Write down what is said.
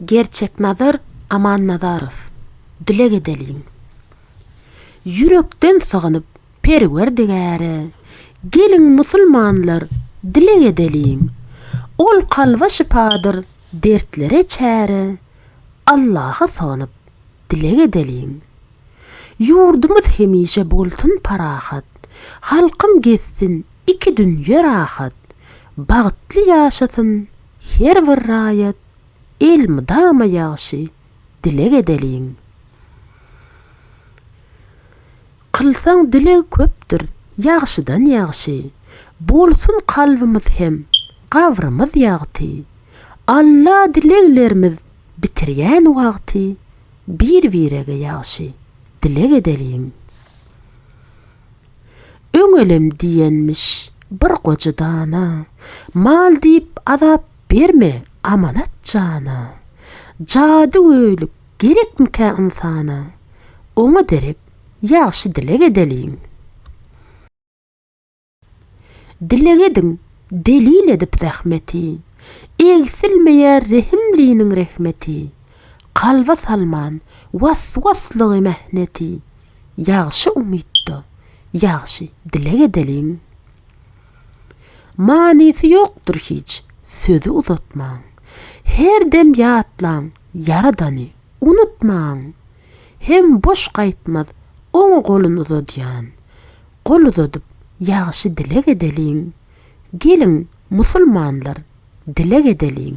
Gerçeknazar Amannazarow, Dileg edeliň. Ýürekden sygynyp Perwerdigäre, Geliň musulmanlar, dileg edeliň. Ol kalba şypadyr, dertlere çäre, Allaha sygynyp, dileg edeliň. Ýurdumyz hemişe bolsun parahat, Halkym gezsin iki dünýe rahat, Bagtly ýaşasyn her bir raýat, Elmydama ýagşy dileg edeliň. Kylsaň dileg köpdür, ýagşydan ýagşy, Bolsun kalbymyz hem gabrymyz ýagty. Alla dileglerimiz bitirýän wagty, Bir-birege ýagşy dileg edeliň. Öňelem diýenmiş bir goja dana, Mal diýip azap berme amanat jana. Jadygöýlük gerekmikä ynsana, Oňa derek ýagşy dileg edeliň. Dileg ediň delil edip zähmeti, Egsilmeýär Rehimliniň rehmeti. Kalba salman was-waslygy mähneti, Ýagşy umytda ýagşy dileg edeliň. Manysy ýokdur hiç sözi uzatmaň, Her dem ýatlaň Ýaradany unutmaň. Hem boş gaýtmaz oňa golun uzadýan. Gol uzadyp ýagşy dileg edeliň, Geliň, musulmanlar, dileg edeliň!